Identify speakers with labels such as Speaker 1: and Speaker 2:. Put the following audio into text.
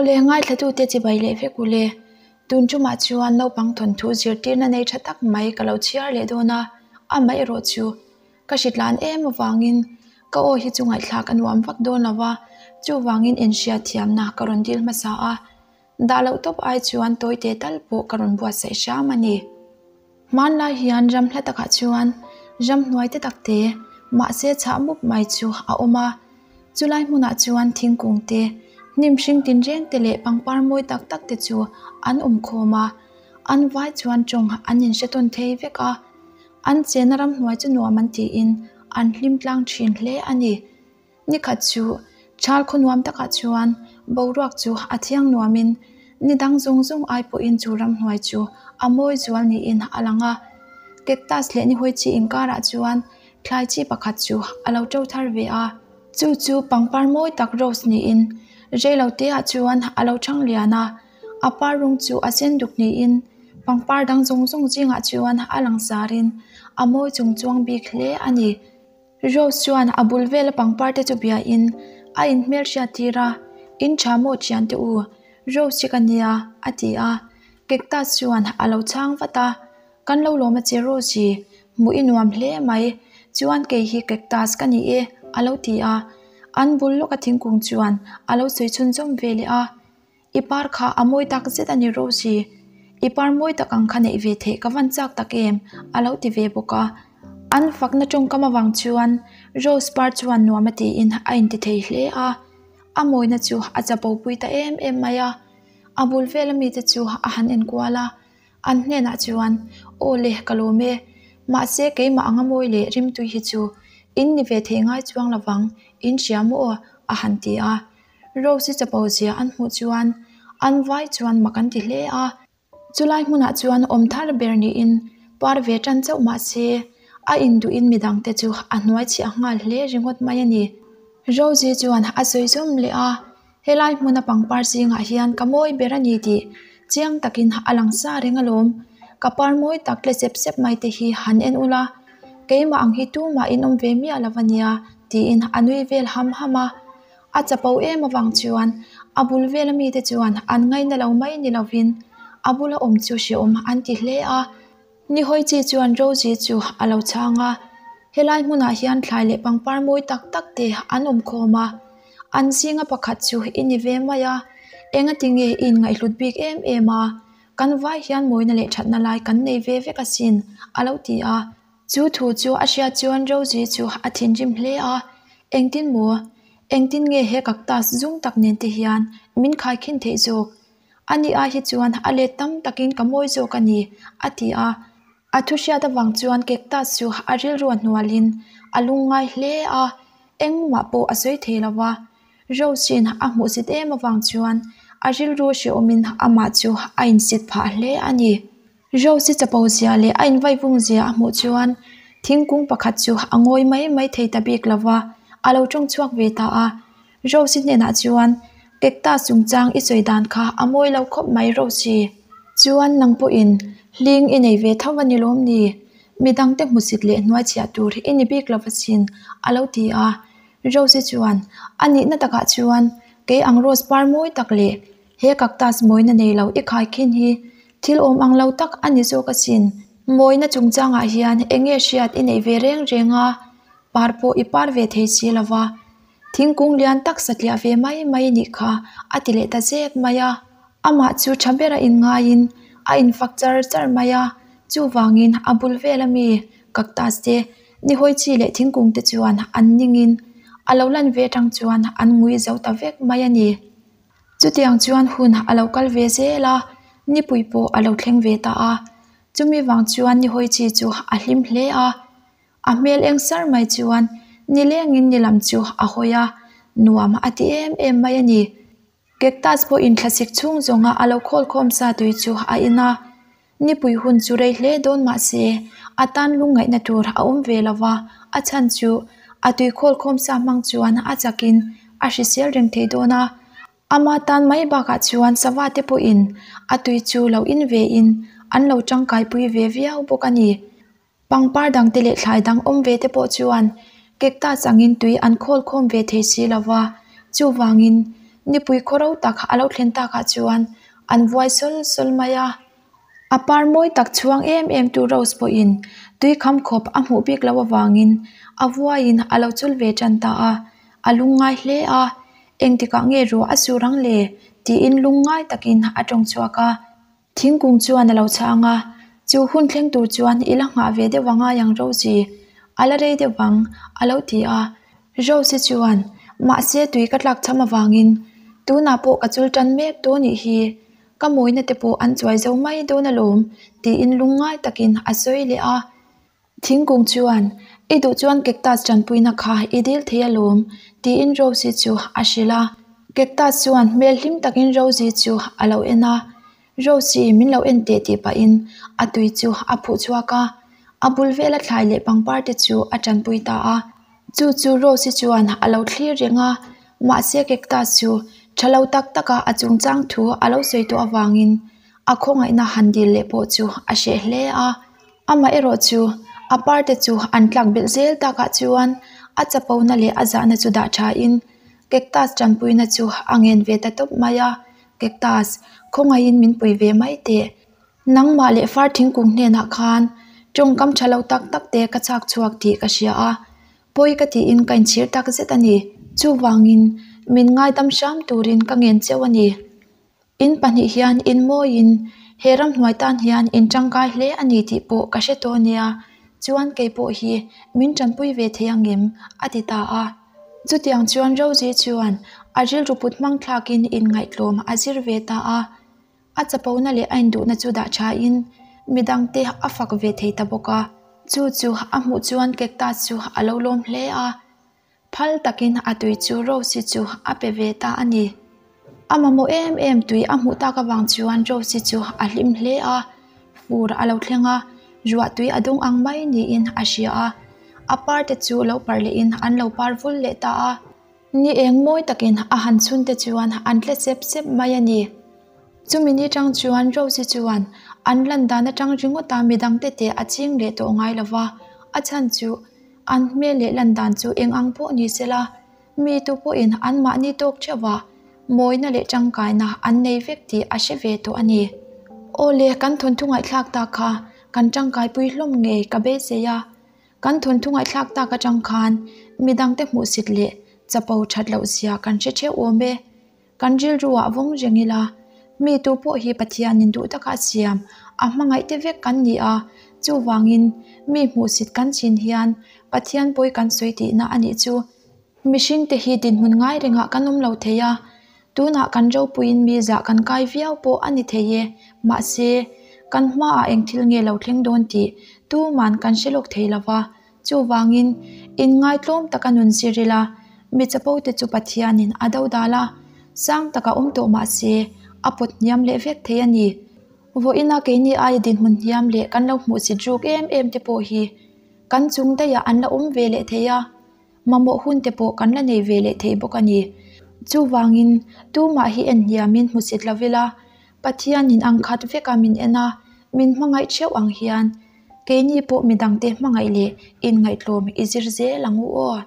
Speaker 1: Awle, ngaithlatute chibai leh vek ule. Tun tumah chuan naupang thawnthu zirtirna nei tha tak mai ka lo chhiar leh dawn a, amaherawh chu ka hritlan em avangin ka aw hi chu ngaihthlak a nuam vak dawn lo va, chuvangin inhriat thiamna ka rawn dil hmasa a, dah loh tawp ai chuan tawite tal pawh ka rawn buatsaih hram a ni. Hmanlai hian ram hla takah chuan ramhnuai te tak te, mahse chhah mup mai chu a awm a. Chulai hmunah chuan thingkung te, hnim hring tinreng te leh pangpar mawi tak tak te chu an awm khawm a. An vai chuan tawng an inhre tawn thei vek a. An chenna ramhnuai chu nuam an tiin an hlim tlang thin hle a ni. Nikhat chu Chal khaw nuam takah chuan boruak chu a thiang nuamin ni dang zawng zawng ai pawhin chu ramhnuai chu a mawi zual niin a lang a. Cactus leh nihawi chi inkarah chuan thlai chi pakhat chu a lo to thar ve a. Chu chu pangpar mawi tak rose niin reilo teah chuan a lo thang lian a, a par rawng chu a sen duk niin pangpar dang zawng zawng zingah chuan a lang sarin a mawi chung chuang bik hle a ni. Rose chuan a bul vela pangpar te chu biain a inhmelhriat tir a, In tha maw thian te u, Rose hi ka nia, a ti a. Cactus chuan a lo chhang vat a, Kan lo lawm a che Rose-i, hmuh i nuam hle mai, chuan kei hi Cactus ka ni e, a lo ti a. An bul lawka thingkung chuan a lo sawi chhunzawm ve leh a. I par kha a mawi tak zet a ni Rosie, i par mawi tak ang kha neih ve theih ka van chak tak em? a lo ti ve bawk a. An fakna tawngkam avang chuan Rose par chuan nuam a tiin a inti thei hle a. A mawina chu a chapo pui ta em em mai a. A bul vela mite chu a han enkual a. An hnenah chuan, Aw le, ka lawm e. Mahse keimah anga mawi leh rimtui hi chu in ni ve thei ngai chuang lovang, in hria maw? a han ti a. Rose-i chapo zia an hmuh chuan an vai chuan mak an ti hle a. Chulai hmunah chuan awm thar ber niin par ve tan chauh mah se, a induhin midangte chu a hnuai chhiah nghal hle ringawt mai a ni. Rose-i chuan a sawi zawm leh a, Helai hmuna pangpar zingah hian ka mawi ber a ni tih chiang takin a lang sa reng alawm. Ka par mawi tak tle sep sep mai te hi han en ula, keimah ang hi tumah in awm ve miah lo a nia tiin a nui vel ham ham a. A chapo em avang chuan a bul vela mite chuan an ngaina lo mai ni lovin a bula awm chu hrehawm an ti hle a. Nihawi chi chuan Rosie chu a lo chhang a, helai hmunah hian thlai leh pangpar mawi tak tak te an awm khawm a, an zinga pakhat chu i ni ve mai a, engati nge i inngaihhlut bik em em a, kan vai hian mawina leh thatna lai kan nei ve vek asin a lo ti a. Chu thu chu a hriat chuan Rosie chu a thinrim hle a, engtin maw, engtin nge he cactus zum tak nen te hian min khaikhin theih zawk? A ni ai hi chuan a let tam takin ka mawi zawk a ni, a ti a. A thu hriat avang chuan cactus chu a rilru a hnualin a lungngai hle a, engmah pawh a sawi thei lo va. Rose-in a hmuhsit em avang chuan a rilru hrehawmin amah chu a insit phah hle a ni. Rose-i chapo zia leh a invaivung zia a hmuh chuan thingkung pakhat chu a ngawi mai mai thei ta bik lo va, a lo tawng chhuak ve ta a. Rose-i hnenah chuan, Cactus chungchang i sawi dan kha a mawi lo khawp mai Rose-i. Chuan nang pawhin hling i nei ve tho a ni lawm ni? Midangte hmusit leh hnuaichhiah tur i ni bik lo asin, a lo ti a. Rose-i chuan, A nihna takah chuan kei ang rose par mawi tak leh He cactus mawina nei lo i khaikhin hi thil awm ang lo tak a ni zawk asin. Mawina chungchangah hian eng nge hriat i neih ve reng reng a, par pawh i par ve thei si lo va. Thingkung lian tak satliah ve mai mai nih kha a ti leh ta zek mai a. Amah chu tha bera inngaiin a infak char char mai a, chuvangin a bul vel ami cactus te nihawi chi leh thingkung te chuan an ningin a lo lan ve atang chuan an ngui zo ta vek mai a ni. Chutiang chuan hun a lo kal ve zel a, nipui pawh a lo thleng ve ta a. Chumi vang chuan nihawi chi chu a hlim hle a. A hmel eng sar mai chuan nilengin ni lam chu a hawi a, nuam a ti em em mai a ni. Cactus pawhin thlasik chhung zawnga a lo khawlkhawm sa tui chu a in a. Nipui hun chu rei hle dawn mah se, a tan lungngaihna tur a awm ve lo va, a chhan chu a tui khawlkhawm sa hmang chuan a chakin a hrisel reng thei dawn a. Ama tan mai bakah chuan sava te pawhin a tui chu lo in ve in an lo tangkaipui ve viau bawk a ni. Pangpar dangte leh thlai dang awm ve te pawh chuan cactus angin tui an khawl khawm ve thei si lo va, chuvangin Nipui khaw ro tak a lo thlen takah chuan an vuai sawl sawl mai a. A par mawi tak chhuang em em tu Rose pawhin tui kham khawp a hmuh bik loh avangin a vuaiin a lo chul ve tan ta a, a lungngai hle a, engtikah nge ruah a sur ang le? tiin lungngai takin a tawng chhuak a. Thingkung chuan a lo chhang a, chu hun thleng tur chuan i la nghah ve deuh angai ang Rosie, a la rei deuh vang a lo ti a. Rosie chuan, Mahse tui ka tlak cham avangin tunah pawh ka chul tan mek dawn nih hi, ka mawina te pawh an chuai zo mai dawn alawm tiin lungngai takin a sawi leh a. Thingkung chuan, I duh chuan cactus tanpuina kha i dil thei alawm, tiin Rosie chu a hrilh a. Cactus chuan hmel hlim takin Rosie chu a lo en a. Rosie, min lo en teh tih pahin a tui chu a phuh chhuak a. A bul vela thlai leh pangpar te chu a tanpui ta a. Chu chu Rosie chuan a lo thlir reng a, mahse cactus chu tha lo tak taka a chungchang thu a lo sawi tawh avangin a khawngaihna han dil leh pawh chu a hreh hle a. Amaherawh chu a parte chu an tlak belh zel takah chuan a chapona leh a zahna chu dah thain cactus tanpuina chu a ngen ve ta tawp mai a, Cactus, khawngaihin min pui ve mai teh. Nangmah leh far thingkung hnenah khan tawngkam tha lo tak tak te ka chak chhuak tih ka hria a, pawi ka tiin ka inchhir tak zet a ni. Chuvangin min ngaidam hram turin ka ngen cheu a ni. In pahnih hian in mawiin he ramhnuai tan hian in tangkai hle a ni tih pawh ka hre tawh nia, chuan kei pawh hi min tanpui ve thei angem? a ti ta a. Chutiang chuan Rosie chuan a rilru put hmang thlakin inngaihtlawm a zir ve ta a, a chapona leh a induhna chu dah thain midangte a fak ve thei ta bawk a. Chu chu a hmuh chuan cactus chu a lo lawm hle a. Phal takin a tui chu Rose-i chu a pe ve ta a ni. A mamawh em em tui a hmuh tak avang chuan Rose-i chu a hlim hle a, fur a lo thleng a, ruah tui a dawng ang mai niin a hria a. A par te chu lo parh lehin an lo par vul leh ta a. Ni eng mawi takin a han chhun te chuan an tle sep sep mai a ni. Chumi ni tang chuan Rose-i chuan an lan dan atang ringawta midangte teh a ching leh tawh ngai lova, a chhan chu An hmel leh lan dan chu eng ang pawh ni sela, mi tu pawhin anmahni tawk theuh a, mawina leh tangkaina an nei vek tih a hre ve tawh a ni. Aw le, kan thawnthu ngaihthlak tak kha kan tangkaipui hlawm ngei ka beisei a, kan thawnthu ngaihthlak tak atang khan midangte hmuhsit leh chapo that loh zia kan hre theuh awm e. Kan rilruah vawng reng ila, mi tu pawh hi Pathianin duh taka a siam, a hmangaihte vek kan ni a, chuvangin mi hmuhsit kan chin hian Pathian pawi kan sawi tihna a nih chu. Mihringte hi dinhmun ngai rengah kan awm lo thei a, tunah kan ropuiin mi zah kan kai viau pawh a ni thei e, mahse, kan hmaah eng thil nge lo thleng dawn tih tuman kan hre lawk thei lo va, Chuvangin, inngaihtlawm taka nun zir ila, mi chapote chu Pathianin a do dal a, sang taka awm tawh mah se, a pawt hniam leh vek thei a ni. Vawiina keini aia dinhmun hniam leh kan lo hmuhsit ruk em em te pawh hi kan chung daihah an la awm ve leh thei a, mamawh hun te pawh kan la nei ve leh thei bawk a ni. Chuvangin, tumah hi en hniamin hmusit lo ila, Pathianin ang khat veka min en a, min hmangaih theuh ang hian, Keini pawh midangte hmangaih leh inngaihtlawm i zir zel ang u aw.